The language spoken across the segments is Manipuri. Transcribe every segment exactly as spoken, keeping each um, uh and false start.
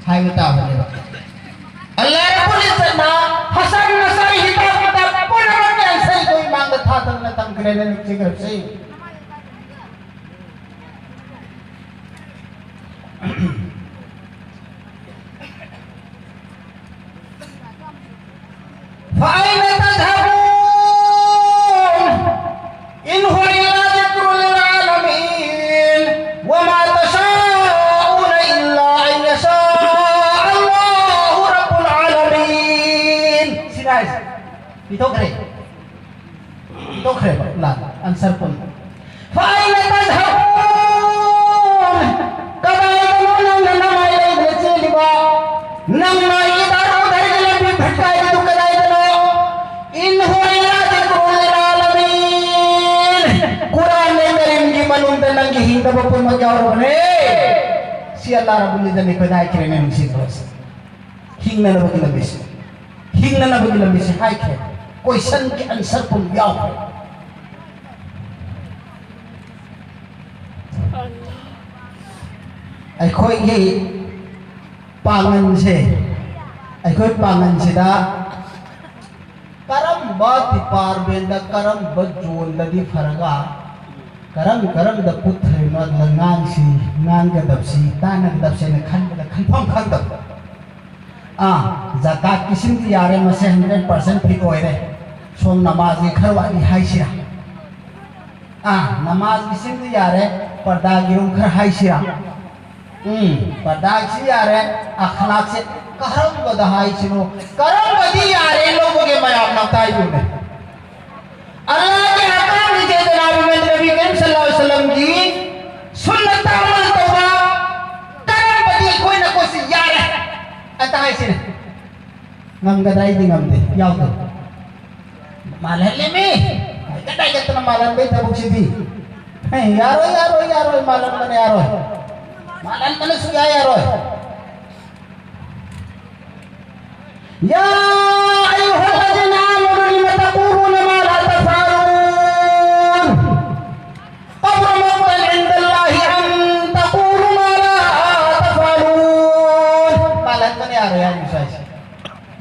ꯍꯥꯏꯕ ꯇꯥꯕꯅꯦꯕ꯫ ꯑꯜꯂꯥꯍ ꯔꯕꯨꯜ ꯏꯖ꯭ꯖꯠꯅ ꯍꯁꯟ ꯅꯁꯔ ꯍꯤꯗꯥꯌꯠ ꯄꯨꯝꯅꯃꯛꯀꯤ ꯑꯟꯁꯔ ꯑꯩꯈꯣꯏ ꯏꯃꯥꯡꯗ ꯊꯥꯗꯅ ꯊꯝꯈ꯭ꯔꯦꯅ ꯅꯨꯡꯁꯤꯈ꯭ꯔꯕꯁꯤ꯫ فأين تذهبون؟ إن هو إلا ذكر للعالمين وما تشاءون إلا أن يشاء الله رب العالمين. ꯁꯤꯅ ꯍꯥꯏꯁꯦ ꯄꯤꯊꯣꯛꯈ꯭ꯔꯦ꯫ ꯇꯣꯛꯈ꯭ꯔꯦꯕ ꯂꯥꯟ ꯑꯟꯁꯔ ꯄꯨꯝꯕ꯫ فأين تذهبون؟ ꯀꯗꯥꯏꯗꯅꯣ ꯅꯪꯅ ꯅꯃꯥꯏ ꯂꯩꯗꯅ ꯆꯦꯜꯂꯤꯕ? ꯅꯪꯅ ꯏꯗꯥꯔ ꯎꯗꯥꯔꯒꯤ ꯂꯝꯕꯤ ꯐꯠꯀꯥꯏꯔꯤꯗꯨ ꯀꯗꯥꯏꯗꯅꯣ? إن هو إلا ذكر للعالمين. ꯀꯨꯔꯥꯟ ꯀꯔꯤꯝꯒꯤ ꯃꯅꯨꯡꯗ ꯅꯪꯒꯤ ꯍꯤꯡꯅꯕ ꯄꯨꯝꯅꯃꯛ ꯌꯥꯎꯔꯕꯅꯦ꯫ ꯁꯤ ꯑꯜꯂꯥꯍ ꯔꯕꯨꯜ ꯏꯖ꯭ꯖꯠꯅ ꯑꯩꯈꯣꯏꯗ ꯍꯥꯏꯈ꯭ꯔꯦꯅꯦ, ꯅꯨꯡꯁꯤꯠ ꯍꯤꯡꯅꯅꯕꯒꯤ ꯂꯝꯕꯤꯁꯦ, ꯍꯤꯡꯅꯅꯕꯒꯤ ꯂꯝꯕꯤꯁꯦ ꯍꯥꯏꯈ꯭ꯔꯦ꯫ ꯀꯣꯏꯁꯟꯒꯤ ꯑꯟꯁꯔ ꯄꯨꯝ ꯌꯥꯎꯈ꯭ꯔꯦ꯫ ꯑꯩꯈꯣꯏꯒꯤ ꯄꯥꯡꯒꯜꯁꯦ, ꯑꯩꯈꯣꯏ ꯄꯥꯡꯒꯜꯁꯤꯗ ꯀꯔꯝꯕ ꯗꯤꯄꯥꯔꯠꯃꯦꯟꯗ, ꯀꯔꯝꯕ ꯖꯣꯟꯗꯗꯤ ꯐꯔꯒ, ꯀꯔꯝ ꯀꯔꯝꯗ ꯄꯨꯊꯔꯤꯅꯣ ꯑꯗꯨꯗ ꯉꯥꯡꯁꯤ, ꯉꯥꯡꯒꯗꯕꯁꯤ, ꯇꯥꯟꯅꯒꯗꯕꯁꯤ ꯍꯥꯏꯅ ꯈꯟꯕꯗ ꯈꯟꯐꯝ ꯈꯪꯗꯕ꯫ ꯑꯥ, ꯖꯀꯥꯠꯀꯤꯁꯤꯃꯗꯤ ꯌꯥꯔꯦ, ꯃꯁꯦ ꯍꯟꯗ꯭ꯔꯦꯠ ꯄꯥꯔꯁꯦꯟ ꯐꯤꯠ ꯑꯣꯏꯔꯦ꯫ ꯁꯣꯝ ꯅꯃꯥꯖꯒꯤ ꯈꯔ ꯋꯥꯠꯂꯤ ꯍꯥꯏꯁꯤꯔꯥ? ꯑꯥ, ꯅꯃꯥꯖꯒꯤꯁꯤꯃꯗꯤ ꯌꯥꯔꯦ, ꯄꯔꯗꯥꯒꯤ ꯔꯨꯝ ꯈꯔ ꯍꯥꯏꯁꯤꯔꯥ? ꯎꯝ, ꯄꯔꯗꯥꯁꯤ ꯌꯥꯔꯦ, ꯑꯈ꯭ꯂꯥꯛꯁꯦ ꯀꯔꯝꯕꯗ ꯍꯥꯏꯁꯤꯅꯣ? ꯀꯔꯝꯕꯗꯤ ꯌꯥꯔꯦ ꯂꯧꯕꯒꯦ ꯃꯌꯥꯝꯅ ꯇꯥꯏꯗꯨꯅꯦ? ꯑꯜꯂꯥꯍꯒꯤ ꯑꯍꯀꯥꯝꯒꯤ ꯆꯦꯇꯅꯥ ꯃꯃꯟ ꯅꯕꯤ ꯀꯔꯤꯝ ꯁꯜꯂꯜꯂꯥꯍꯨ ꯑꯂꯥꯏꯍꯤ ꯋꯥꯁꯜꯂꯝꯒꯤ ꯁꯨꯟꯅꯠꯇ ꯑꯃꯜ ꯇꯧꯕ ꯀꯔꯝꯕꯗꯤ ꯑꯩꯈꯣꯏꯅ ꯀꯣꯏꯁꯤ ꯌꯥꯔꯦ ꯑꯇ ꯍꯥꯏꯁꯤꯅꯦ? ꯉꯝꯒꯗ꯭ꯔꯥ? ꯑꯩꯗꯤ ꯉꯝꯗꯦ, ꯌꯥꯎꯗꯦ꯫ ꯃꯥꯜꯍꯜꯂꯦꯃꯤ꯫ ꯍꯥꯏꯒꯠ ꯍꯥꯏꯒꯠꯇꯅ ꯃꯥꯜꯍꯟꯕꯩ ꯊꯕꯛꯁꯤꯗꯤ꯫ ꯍꯦ, ꯌꯥꯔꯣꯏ, ꯌꯥꯔꯣꯏ, ꯌꯥꯔꯣꯏ, ꯃꯥꯜꯍꯟꯕꯅ ꯌꯥꯔꯣꯏ꯫ ꯃꯥꯜꯍꯟꯕꯅ ꯁꯨꯡꯌꯥ ꯌꯥꯔꯣꯏ꯫ يا أيها الذين آمنوا لم تقولون ما لا تفعلون. كبر مقتا عند الله أن تقولوا ما لا تفعلون.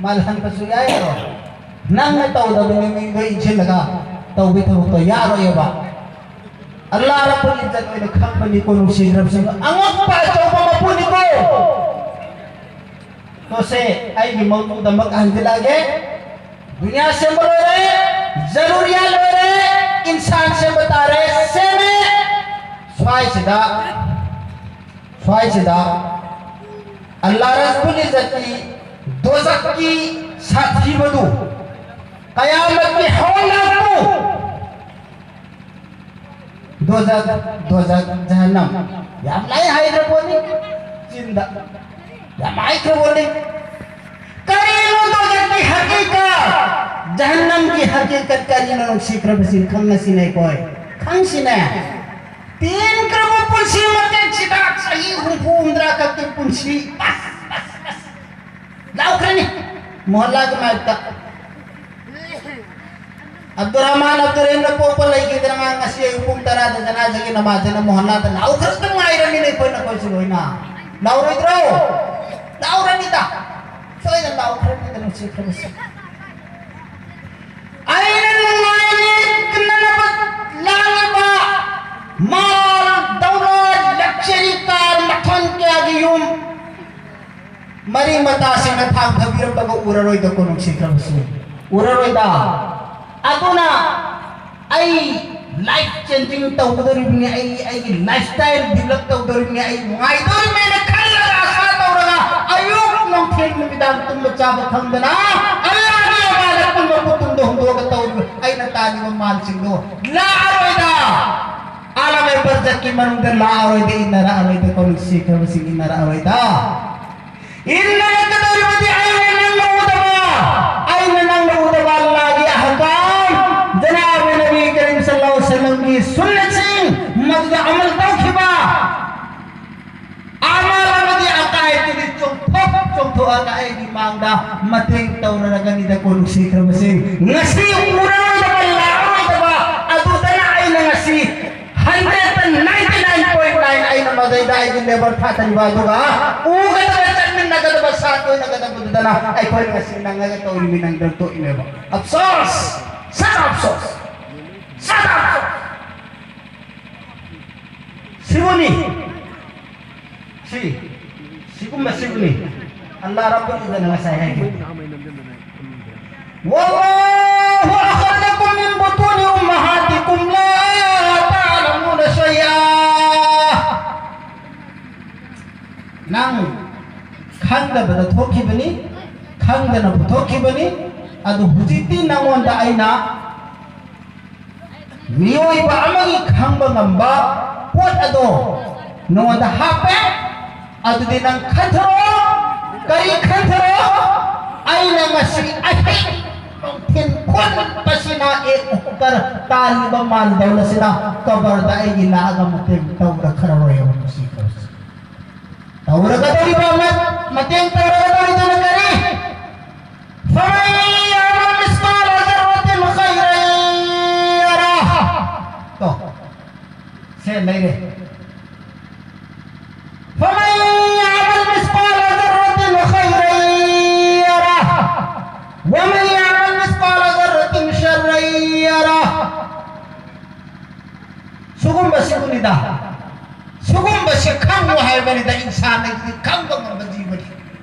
ꯃꯥꯜꯍꯟꯕꯁꯨ ꯌꯥꯏ꯫ ꯑꯗꯣ ꯅꯪꯅ ꯇꯧꯗꯕ ꯃꯤꯃꯤꯡꯗꯣ ꯏꯟꯁꯤꯜꯂꯒ ꯇꯧꯕꯒꯤ ꯊꯕꯛꯇꯣ ꯌꯥꯔꯣꯏꯑꯕ꯫ ꯑꯜꯂꯥꯍ ꯔꯕꯨꯜ ꯏꯖꯠ ꯑꯣꯏꯅ ꯈꯪꯕꯅꯤꯀꯣ, ꯅꯨꯡꯁꯤꯈ꯭ꯔꯕꯁꯤꯡ꯫ ꯑꯉꯛꯄ ꯑꯆꯧꯕ ꯃꯄꯨꯅꯤꯀꯣ꯫ ꯇꯣꯁꯦ, ꯑꯩꯒꯤ ꯃꯧꯗꯨꯗꯃꯛ ꯍꯟꯖꯤꯜꯂꯛꯑꯒꯦ꯫ ꯗꯨꯅꯤꯌꯥ ꯁꯦꯝꯕ ꯂꯣꯏꯔꯦ, ꯖꯔꯨꯔꯤꯌꯥ ꯂꯣꯏꯔꯦ, ꯏꯟꯁꯥꯟ ꯁꯦꯝꯕ ꯇꯥꯔꯦ, ꯁꯦꯝꯃꯦ꯫ ꯁ꯭ꯋꯥꯏꯁꯤꯗ, ꯁ꯭ꯋꯥꯏꯁꯤꯗ ꯑꯜꯂꯥꯍ ꯔꯕꯨꯜ ꯏꯖꯠꯀꯤ ꯗꯣꯖꯈꯀꯤ ꯁꯥꯊꯤꯕꯗꯨ, ꯀꯌꯥꯃꯠꯀꯤ ꯍꯧꯅꯥꯛꯇꯨ, ꯗꯣꯖꯈ, ꯗꯣꯖꯈ, ꯖꯍꯟꯅꯝ꯫ ꯌꯥꯝ ꯂꯥꯏ ꯍꯥꯏꯈ꯭ꯔ ꯄꯣꯠꯅꯤ ꯆꯤꯟꯗ꯫ ꯌꯥꯝ ꯍꯥꯏꯈ꯭ꯔ ꯄꯣꯠꯅꯤ꯫ ꯀꯔꯤꯅꯣ ꯗꯣꯖꯈꯀꯤ ꯍꯀꯤꯀꯠ? ꯖꯍꯟꯅꯝꯒꯤ ꯍꯀꯤꯀꯠ ꯀꯔꯤꯅꯣ, ꯅꯨꯡꯁꯤꯈ꯭ꯔꯕꯁꯤꯡ? ꯈꯪꯅꯁꯤꯅꯦ ꯑꯩꯈꯣꯏ꯫ ꯈꯪꯁꯤꯅꯦ꯫ ꯇꯦꯟꯈ꯭ꯔꯕ ꯄꯨꯟꯁꯤ ꯃꯇꯦꯛꯁꯤꯗ ꯆꯍꯤ ꯍꯨꯝꯐꯨ ꯍꯨꯝꯗ꯭ꯔꯥ ꯈꯛꯀꯤ ꯄꯨꯟꯁꯤ꯫ ꯕꯁ, ꯕꯁ, ꯕꯁ꯫ ꯂꯥꯎꯈ꯭ꯔꯅꯤ꯫ ꯃꯣꯍꯜꯂꯥꯒꯤ ꯃꯥꯏꯛꯇ꯫ ꯑꯕꯗꯨꯔ ꯔꯍꯃꯥꯟ ꯑꯕꯗꯨꯔ ꯔꯍꯤꯝꯅ ꯄꯣꯛꯄ ꯂꯩꯈꯤꯗꯅ ꯉꯁꯤ ꯑꯌꯨꯛ ꯄꯨꯡ ꯇꯔꯥꯗ ꯖꯅꯥꯖꯒꯤ ꯅꯃꯥꯖꯅ ꯃꯣꯍꯜꯂꯥꯗ ꯂꯥꯎꯈ꯭ꯔꯛꯇ ꯉꯥꯏꯔꯝꯃꯤꯅꯦ ꯑꯩꯈꯣꯏ ꯅꯈꯣꯏꯁꯨ ꯂꯣꯏꯅ꯫ ꯂꯥꯎꯔꯣꯏꯗ꯭ꯔꯣ? ꯂꯥꯎꯔꯅꯤꯗ꯫ ꯁꯣꯏꯗꯅ ꯂꯥꯎꯈ꯭ꯔꯅꯤꯗ ꯅꯨꯡꯁꯤꯈ꯭ꯔꯕꯁꯤ꯫ ꯑꯩꯅ ꯅꯨꯡꯉꯥꯏꯅ ꯂꯤꯛꯅꯅꯕ ꯂꯥꯡꯂꯤꯕ ꯃꯥꯜ, ꯗꯧꯂꯠ, luxury car, ꯃꯈꯜ ꯀꯌꯥꯒꯤ ꯌꯨꯝ, ꯃꯔꯤ ꯃꯇꯥꯁꯤꯡꯅ ꯊꯥꯡꯊꯕꯤꯔꯝꯕꯒ ꯎꯔꯔꯣꯏꯗꯀꯣ ꯅꯨꯡꯁꯤꯈ꯭ꯔꯕꯁꯨ꯫ ꯎꯔꯔꯣꯏꯗ꯫ ꯑꯗꯨꯅ ꯑꯩ life changing ꯇꯧꯒꯗꯧꯔꯤꯕꯅꯤ, ꯑꯩ ꯑꯩꯒꯤ lifestyle develop ꯇꯧꯗꯧꯔꯤꯕꯅꯤ, ꯑꯩ ꯅꯨꯡꯉꯥꯏꯗꯧꯔꯤꯕꯅꯤꯅ ꯈꯜꯂꯒ, ꯑꯁꯥ ꯇꯧꯔꯒ, ꯑꯌꯨꯛ ꯅꯨꯡꯊꯤꯜ ꯅꯨꯃꯤꯗꯥꯡ ꯇꯨꯝꯕ ꯆꯥꯕ ꯈꯪꯗꯅ ꯑꯜꯂꯥꯍꯒꯤ ꯏꯕꯥꯗꯠ ꯄꯨꯝꯕ ꯄꯣꯠꯇꯨꯝꯗ ꯍꯨꯟꯗꯣꯛꯑꯒ ꯇꯧꯔꯤꯕ ꯑꯩꯅ ꯇꯥꯜꯂꯤꯕ ꯃꯥꯜꯁꯤꯡꯗꯣ ꯂꯥꯛꯑꯔꯣꯏꯗ꯫ ꯑꯥꯂꯝ ꯕꯔꯖꯈꯀꯤ ꯃꯅꯨꯡꯗ ꯂꯥꯛꯑꯔꯣꯏꯗ, ꯏꯟꯅꯔꯛꯑꯔꯣꯏꯗ, ꯀꯣ ꯅꯨꯡꯁꯤꯈ꯭ꯔꯕꯁꯤꯡ, ꯏꯟꯅꯔꯛꯑꯔꯣꯏꯗ꯫ ꯏꯟꯅꯔꯛꯀꯗꯧꯔꯤꯕꯗꯤ ꯑꯩꯅ ꯅꯪꯅ ꯎꯗꯕ, ꯑꯩꯅ ꯅꯪꯅ ꯎꯗꯕ ꯑꯜꯂꯥꯍꯒꯤ ꯑꯍꯀꯥꯝ, ꯖꯅꯥꯕ ꯅꯕꯤ ꯀꯔꯤꯝ ꯁꯜꯂꯜꯂꯥꯍꯨ ꯑꯂꯩꯍꯤ ꯋꯁꯜꯂꯝꯒꯤ ꯁꯨꯟꯅꯠꯁꯤꯡ, ꯃꯗꯨꯗ ꯑꯃꯜ ꯇꯧꯈꯤꯕ꯫ ꯑꯃꯜ ꯑꯃꯗꯤ ꯑꯀꯥꯏꯕꯗꯒꯤ ꯆꯣꯡꯊꯣꯛ ꯆꯣꯡꯊꯣꯛꯑꯒ ꯑꯩꯒꯤ ꯃꯥꯡꯗ ꯃꯇꯦꯡ ꯇꯧꯅꯔꯒꯅꯤꯗꯀꯣ ꯅꯨꯡꯁꯤꯈ꯭ꯔꯕꯁꯤꯡ꯫ ꯉꯁꯤ ꯎꯔꯔꯣꯏꯗꯕ, ꯂꯥꯛꯑꯔꯣꯏꯗꯕ ꯑꯗꯨꯗꯅ ꯑꯩꯅ ꯉꯁꯤ hundred ninety nine point nine ꯑꯩꯅ ꯃꯗꯩꯗ ꯑꯩꯒꯤ labour ꯊꯥꯗꯔꯤꯕ ꯑꯗꯨꯒ ꯎꯒꯗꯕ ꯆꯠꯃꯤꯟꯅ ꯀꯗꯕ ꯁꯥꯠ ꯑꯣꯏꯅꯒꯗꯕꯗꯨꯗꯅ ꯑꯩꯈꯣꯏꯅ ꯉꯁꯤ ꯅꯪꯉꯒ ꯇꯧꯔꯤꯕ ꯅꯪꯗ ꯇꯣꯛꯏꯅꯦꯕ꯫ ꯑꯐꯁꯣꯁ! ꯁꯗꯥ ꯑꯐꯁꯣꯁ! ꯁꯗꯥ ꯑꯐꯁꯣꯁ! ꯁꯤꯕꯨꯅꯤ꯫ ꯁꯤ, ꯁꯤꯒꯨꯝꯕ ꯁꯤꯕꯨꯅꯤ꯫ ꯑꯜꯂꯥꯍ ꯔꯕꯨꯜ ꯏꯖ꯭ꯖꯠꯅ ꯉꯁꯥꯏ ꯍꯥꯏꯈꯤ꯫ والله أخرجكم من بطون أمهاتكم لا تعلمون شيئا. ꯅꯪ ꯈꯪꯗꯕꯗ ꯊꯣꯛꯈꯤꯕꯅꯤ, ꯈꯪꯗꯅ ꯄꯨꯊꯣꯛꯈꯤꯕꯅꯤ꯫ ꯑꯗꯨ ꯍꯧꯖꯤꯛꯇꯤ ꯅꯪꯉꯣꯟꯗ ꯑꯩꯅ ꯃꯤꯑꯣꯏꯕ ꯑꯃꯒꯤ ꯈꯪꯕ ꯉꯝꯕ ꯄꯣꯠ ꯑꯗꯣ ꯅꯉꯣꯟꯗ ꯍꯥꯞꯄꯦ꯫ ꯑꯗꯨꯗꯤ ꯅꯪ ꯈꯟꯊꯔꯣ꯫ ꯀꯔꯤ ꯈꯟꯊꯔꯣ? ꯑꯩꯅ ꯉꯁꯤ ꯑꯍꯤꯡ ꯅꯨꯡꯊꯤꯜ ꯈꯨꯟꯕꯁꯤꯅ ꯑꯦꯛ ꯎꯄꯔ ꯇꯥꯜꯂꯤꯕ ꯃꯥꯜꯗꯧꯅꯁꯤꯅ ꯀꯕꯔꯗ ꯑꯩꯒꯤ ꯂꯥꯛꯑꯒ ꯃꯇꯦꯡ ꯇꯧꯔꯛꯈ꯭ꯔꯔꯣꯏꯕ ꯃꯁꯤ ꯈꯔꯁꯤ꯫ ꯇꯧꯔꯒꯗꯧꯔꯤꯕ ꯑꯃ ꯃꯇꯦꯡ ꯇꯧꯔꯒꯗꯧꯔꯤꯗꯨꯅ ꯀꯔꯤ? فمن يعمل مثقال ذرة خيرا يره. ꯇꯣ꯫ ꯁꯦ ꯂꯩꯔꯦ꯫ فمن يعمل مثقال ذرة خيرا يره ومن يعمل مثقال ذرة شرا يره. ꯁꯤꯒꯨꯝꯕꯁꯤꯕꯨꯅꯤꯗ꯫ ꯁꯤꯒꯨꯝꯕꯁꯤ ꯈꯪꯉꯨ ꯍꯥꯏꯕꯅꯤꯗ, ꯏꯟꯁꯥꯟ ꯑꯩꯗꯤ ꯈꯪꯕ ꯉꯝꯕ ꯖꯤꯕꯅꯤ꯫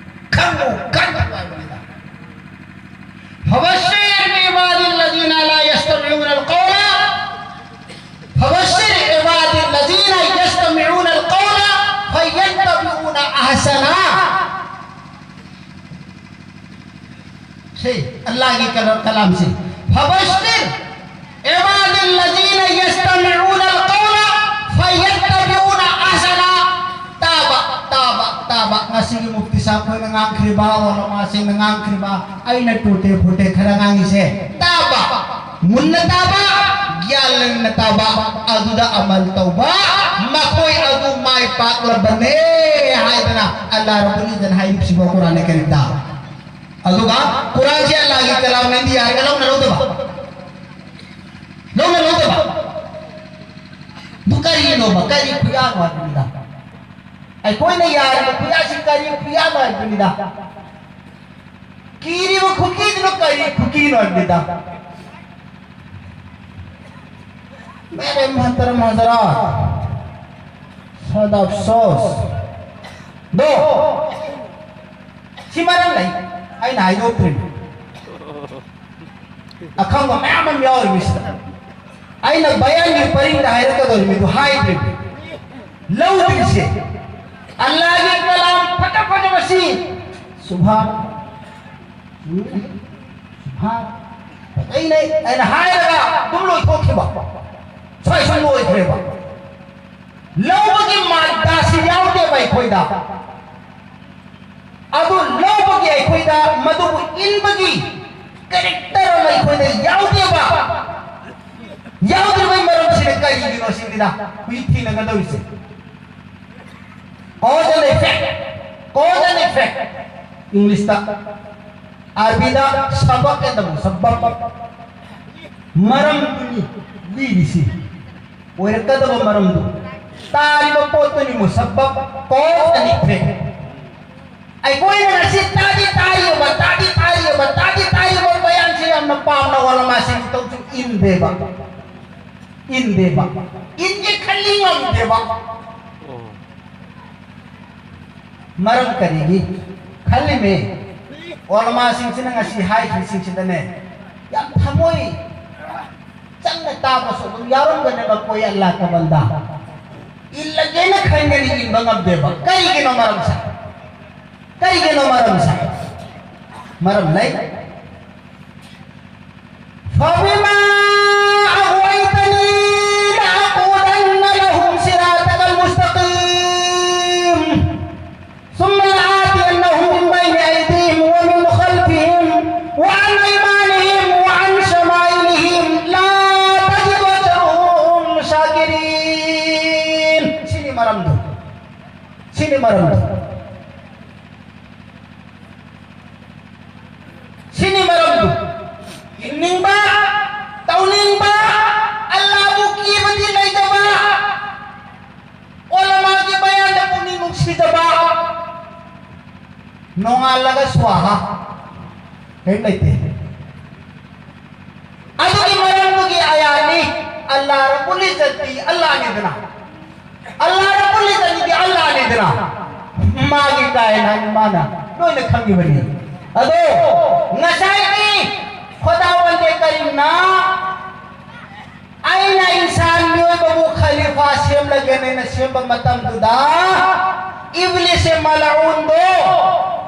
ꯈꯪꯉꯨ, ꯈꯪꯉꯨ ꯍꯥꯏꯕꯅꯤꯗ꯫ فبشر عبادي الذين لا يستمعون القول فبشر عبادي الذين يستمعون القول فيتبعون أحسنه. ꯁꯤ ꯑꯜꯂꯥꯍꯒꯤ ꯀꯂꯥꯝꯁꯤ꯫ فبشر عبادي الذين يستمعون القول فيتبعون أحسنه. ꯇꯥꯕ, ꯇꯥꯕ, ꯇꯥꯕ꯫ ꯉꯁꯤꯒꯤ ꯃꯨꯐꯇꯤ ꯁꯥꯍꯕ ꯈꯣꯏꯅ ꯉꯥꯡꯈ꯭ꯔꯤꯕ, ꯎꯂꯃꯥꯁꯤꯡꯅ ꯉꯥꯡꯈ꯭ꯔꯤꯕ, ꯑꯩꯅ ꯇꯨꯇꯦ ꯐꯨꯇꯦ ꯈꯔ ꯉꯥꯡꯉꯤꯁꯦ꯫ ꯇꯥꯕ, ꯃꯨꯟꯅ ꯇꯥꯕ, ꯒ꯭ꯌꯥꯟ ꯂꯩꯅ ꯇꯥꯕ, ꯑꯗꯨꯗ ꯑꯃꯜ ꯇꯧꯕ, ꯃꯈꯣꯏ ꯑꯗꯨ ꯃꯥꯏ ꯄꯥꯛꯂꯕꯅꯦ ꯍꯥꯏꯗꯅ ꯑꯜꯂꯥꯍ ꯔꯕꯨꯜ ꯏꯖ꯭ꯖꯠꯅ ꯍꯥꯏꯔꯤꯕꯁꯤꯕꯨ ꯀꯨꯔꯥꯟ ꯀꯔꯤꯝꯗ꯫ ꯑꯗꯨꯒ ꯀꯨꯔꯥꯟꯁꯦ ꯑꯜꯂꯥꯍꯒꯤ ꯀꯂꯥꯝꯅꯤ ꯍꯥꯏꯔꯒ ꯂꯧꯅ ꯂꯧꯗꯕ? ꯂꯧꯅ ꯂꯧꯗꯕ? ꯑꯗꯨ ꯀꯔꯤꯅꯣꯕ? ꯀꯔꯤ ꯈꯨꯌꯥꯅꯣ ꯍꯥꯏꯕꯅꯤꯗ? ꯑꯩꯈꯣꯏꯅ ꯌꯥꯔꯤꯕ ꯈꯨꯌꯥꯁꯤ ꯀꯔꯤ ꯈꯨꯌꯥꯅꯣ ꯍꯥꯏꯕꯗꯨꯅꯤꯗ꯫ ꯀꯤꯔꯤꯕ ꯈꯨꯀꯤꯗꯨꯅ ꯀꯔꯤ ꯈꯨꯀꯤꯅꯣ ꯍꯥꯏꯕꯅꯤꯗ꯫ मेरे मोहतरम हजरात, सद अफसोस दो, ꯁꯤ ꯃꯔꯝ ꯂꯩ, ꯑꯩꯅ ꯍꯥꯏꯗꯣꯛꯇ꯭ꯔꯤꯕ ꯑꯈꯪꯕ ꯃꯌꯥꯝ ꯑꯃ ꯌꯥꯎꯔꯤꯕꯁꯤꯗ꯫ ꯑꯩꯅ ꯕꯌꯥꯟꯒꯤ ꯄꯔꯤꯡꯗ ꯍꯥꯏꯔꯛꯀꯗꯧꯔꯤꯕꯗꯨ ꯍꯥꯏꯗ꯭ꯔꯤꯕ꯫ ꯂꯧꯗ꯭ꯔꯤꯁꯦ꯫ ꯑꯜꯂꯥꯍꯒꯤ ꯀꯂꯥꯝ ꯐꯖ ꯐꯖꯕꯁꯤ꯫ ꯁꯨꯚꯥꯟ꯫ ꯁꯨꯚꯥꯟ꯫ ꯐꯖꯩꯅꯦ ꯑꯩꯅ ꯍꯥꯏꯔꯒ ꯑꯗꯨꯝ ꯂꯣꯏꯊꯣꯛꯈꯤꯕ꯫ ꯁ꯭ꯋꯥꯏ ꯁꯨꯝ ꯂꯣꯏꯈ꯭ꯔꯦꯕ꯫ ꯂꯧꯕꯒꯤ ꯃꯥꯗꯥꯁꯤ ꯌꯥꯎꯗꯦꯕ ꯑꯩꯈꯣꯏꯗ꯫ ꯑꯗꯨ ꯂꯧꯕꯒꯤ ꯑꯩꯈꯣꯏꯗ ꯃꯗꯨꯕꯨ ꯏꯟꯕꯒꯤ character ꯑꯃ ꯑꯩꯈꯣꯏꯗ ꯌꯥꯎꯗꯦꯕ꯫ ꯌꯥꯎꯗ꯭ꯔꯤꯕꯒꯤ ꯃꯔꯝꯁꯤꯅ ꯀꯔꯤꯒꯤꯅꯣ ꯁꯤꯅꯤꯗ ꯍꯧꯖꯤꯛ ꯊꯤꯅꯒꯗꯧꯔꯤꯁꯦ꯫ Cause and effect, cause and effect, ꯏꯪꯂꯤꯁꯇ꯫ ꯑꯔꯕꯤꯗ ꯁꯕꯛ ꯍꯥꯏꯅ ꯇꯧꯕ, ꯁꯕꯛ꯫ ꯃꯔꯝꯗꯨꯅꯤ ꯂꯤꯔꯤꯁꯤ꯫ ꯑꯣꯏꯔꯛꯀꯗꯕ ꯃꯔꯝꯗꯨ꯫ ꯇꯥꯔꯤꯕ ꯄꯣꯠꯇꯨꯅꯤ ꯃꯨꯁꯕꯕ, cause and effect꯫ ꯑꯩꯈꯣꯏꯅ ꯉꯁꯤ ꯇꯥꯗꯤ ꯇꯥꯔꯤꯕ, ꯇꯥꯗꯤ ꯇꯥꯔꯤꯕ, ꯇꯥꯗꯤ ꯇꯥꯔꯤꯕ ꯃꯌꯥꯝꯁꯤ ꯌꯥꯝꯅ ꯄꯥꯝꯅ ꯋꯥꯂꯃꯥꯁꯤꯡ ꯇꯧꯁꯨ ꯏꯟꯗꯦꯕ꯫ ꯏꯟꯗꯦꯕ꯫ ꯏꯟꯒꯦ ꯈꯜꯂꯤ ꯉꯝꯗꯦꯕ꯫ ꯃꯔꯝ ꯀꯔꯤꯒꯤ ꯈꯜꯂꯤꯃꯦ? ꯋꯥꯂꯃꯥꯁꯤꯡꯁꯤꯅ ꯉꯁꯤ ꯍꯥꯏꯈꯤꯕꯁꯤꯡꯁꯤꯗꯅꯦ, ꯌꯥꯝ ꯊꯃꯣꯏ ꯆꯪꯅ ꯇꯥꯕꯁꯨ ꯑꯗꯨꯝ ꯌꯥꯎꯔꯝꯒꯅꯦꯕ꯫ ꯀꯣꯏ ꯑꯜꯂꯥ ꯀ ꯕꯟꯗꯥ ꯏꯜꯂꯒꯦꯅ ꯈꯟꯒꯅꯤ, ꯏꯟꯕ ꯉꯝꯗꯦꯕ꯫ ꯀꯔꯤꯒꯤꯅꯣ ꯃꯔꯝꯁꯦ? ꯀꯔꯤꯒꯤꯅꯣ ꯃꯔꯝꯁꯦ? ꯃꯔꯝ ꯂꯩ꯫ فبما أغويتني لأقعدن لهم صراطك المستقيم. ثم لآتينهم من بين أيديهم ومن خلفهم وعن أيمانهم وعن شمائلهم لا تجد أكثرهم شاكرين. ꯁꯤꯅꯤ ꯃꯔꯝꯗꯨ꯫ ꯁꯤꯅꯤ ꯃꯔꯝꯗꯨ꯫ ꯁꯤꯅꯤ ꯃꯔꯝꯗꯨ꯫ ꯏꯟꯅꯤꯡꯕ, ꯇꯧꯅꯤꯡꯕ, ꯅꯣꯡꯉꯥꯜꯂꯒ ꯁ꯭ꯋꯥꯍꯥ꯫ ꯀꯔꯤꯝ ꯂꯩꯇꯦ꯫ ꯑꯗꯨꯒꯤ ꯃꯔꯝꯗꯨꯒꯤ ꯑꯌꯥꯅꯤ꯫ ꯑꯜꯂꯥ ꯔꯕꯨꯜ ꯏꯖꯠꯇꯤ ꯑꯜꯂꯥꯅꯤꯗꯅ, ꯑꯜꯂꯥ ꯔꯕꯨꯜ ꯏꯖꯠꯇꯤ ꯑꯜꯂꯥꯅꯤꯗꯅ, ꯃꯥꯒꯤ ꯀꯥꯏꯅ ꯍꯥꯏꯅ ꯃꯥꯅ ꯂꯣꯏꯅ ꯈꯪꯉꯤꯕꯅꯤ꯫ ꯑꯗꯣ ꯉꯁꯥꯏꯒꯤ ꯈꯨꯗꯥ ꯋꯟꯗꯦ ꯀꯔꯤꯝꯅ ꯑꯩꯅ ꯏꯟꯁꯥꯟ ꯃꯤꯑꯣꯏꯕꯕꯨ ꯈꯂꯤꯐꯥ ꯁꯦꯝꯂꯒꯦꯅ ꯑꯩꯅ ꯁꯦꯝꯕ ꯃꯇꯝꯗꯨꯗ ꯏꯕꯂꯤꯁ ꯃꯂꯎꯟꯗꯣ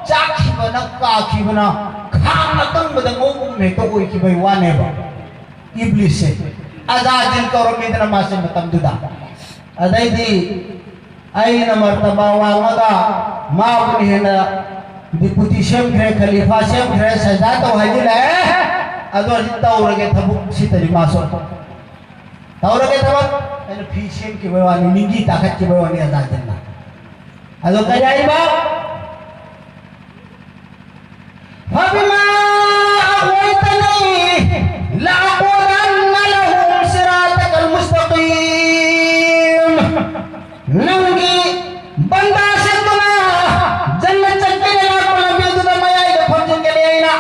ꯆꯥꯛꯈꯤꯕꯅ ꯀꯥꯈꯤꯕꯅ ꯈꯥꯡ ꯑꯀꯪꯕꯗ ꯉꯧꯕꯒꯨꯝ ꯍꯦꯛꯇ ꯑꯣꯏꯈꯤꯕꯒꯤ ꯋꯥꯅꯦꯕ꯫ ꯏꯕꯂꯤꯁꯁꯦ ꯑꯖꯥꯖꯤꯜ ꯀꯧꯔꯝꯃꯤꯗꯅ ꯃꯥꯁꯦ ꯃꯇꯝꯗꯨꯗ꯫ ꯑꯗꯩꯗꯤ ꯑꯩꯅ ꯃꯔꯇꯕꯥ ꯋꯥꯡꯉꯒ ꯃꯥꯕꯨꯅ ꯍꯦꯟꯅ ꯗꯤꯄꯨꯇꯤ ꯁꯦꯝꯈ꯭ꯔꯦ, ꯈꯂꯤꯐꯥ ꯁꯦꯝꯈ꯭ꯔꯦ, ꯁꯖꯥ ꯇꯧ ꯍꯥꯏꯖꯤꯜꯂꯛꯑꯦ꯫ ꯑꯗꯣ ꯍꯧꯖꯤꯛ ꯇꯧꯔꯒꯦ ꯊꯕꯛ ꯁꯤꯇꯅꯤ ꯃꯥꯁꯨ꯫ ꯇꯧꯔꯒꯦ ꯊꯕꯛ꯫ ꯑꯩꯅ ꯐꯤ ꯁꯦꯝꯈꯤꯕꯩ ꯋꯥꯅꯤ, ꯅꯤꯡꯒꯤ ꯇꯥꯈꯠꯈꯤꯕꯩ ꯋꯥꯅꯤ ꯑꯖꯥꯖꯤꯜꯅ꯫ ꯑꯗꯣ ꯀꯔꯤ ꯍꯥꯏꯕ? فبما أغويتني لأقعدن لهم صراطك المستقيم. ꯅꯪꯒꯤ ꯕꯟꯗꯥꯁꯤꯡꯗꯨꯅ ꯖꯟꯅꯠ ꯆꯠꯀꯅꯤ ꯂꯥꯛꯄ ꯂꯝꯕꯤꯗꯨꯗ ꯃꯌꯥꯏꯗ ꯐꯝꯖꯤꯟꯒꯅꯤ ꯑꯩꯅ꯫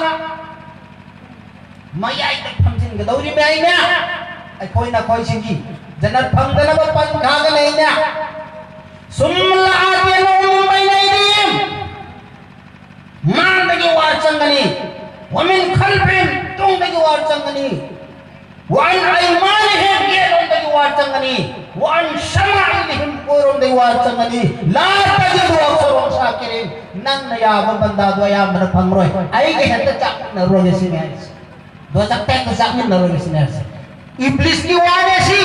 ꯃꯌꯥꯏꯗ ꯐꯝꯖꯤꯟꯒꯗꯧꯔꯤꯕ ꯑꯩꯅ꯫ ꯑꯩꯈꯣꯏ ꯅꯈꯣꯏꯁꯤꯡꯒꯤ ꯖꯟꯅꯠ ꯐꯪꯗꯅꯕ ꯄꯟ ꯈꯥꯒꯅꯤ ꯑꯩꯅ꯫ ثم لآتينهم من بين أيديهم. ꯃꯥꯡꯗꯒꯤ ꯋꯥꯔ ꯆꯪꯒꯅꯤ꯫ ومن خلفهم, ꯇꯨꯡꯗꯒꯤ ꯋꯥꯔ ꯆꯪꯒꯅꯤ꯫ وعن أيمانهم, ꯌꯦꯠꯂꯣꯝꯗꯒꯤ ꯋꯥꯔ ꯆꯪꯒꯅꯤ꯫ وعن شمائلهم, ꯑꯣꯏꯔꯣꯝꯗꯒꯤ ꯋꯥꯔ ꯆꯪꯒꯅꯤ꯫ لا تجد أكثرهم شاكرين. ꯅꯪꯅ ꯌꯥꯕ ꯕꯟꯗꯥꯗꯣ ꯑꯌꯥꯝꯕꯅ ꯐꯪꯉꯔꯣꯏ꯫ ꯑꯩꯒ ꯍꯦꯛꯇ ꯆꯥꯛꯃꯤꯟꯅꯔꯣꯏꯒꯦ ꯁꯤꯅꯤ ꯍꯥꯏꯁꯦ꯫ ꯗꯣꯖꯛꯇ ꯍꯦꯛꯇ ꯆꯥꯛꯃꯤꯟꯅꯔꯣꯏꯒꯦ ꯁꯤꯅꯤ ꯍꯥꯏꯁꯦ꯫ ꯏꯕ꯭ꯂꯤꯁꯀꯤ ꯋꯥꯅꯦ ꯁꯤ꯫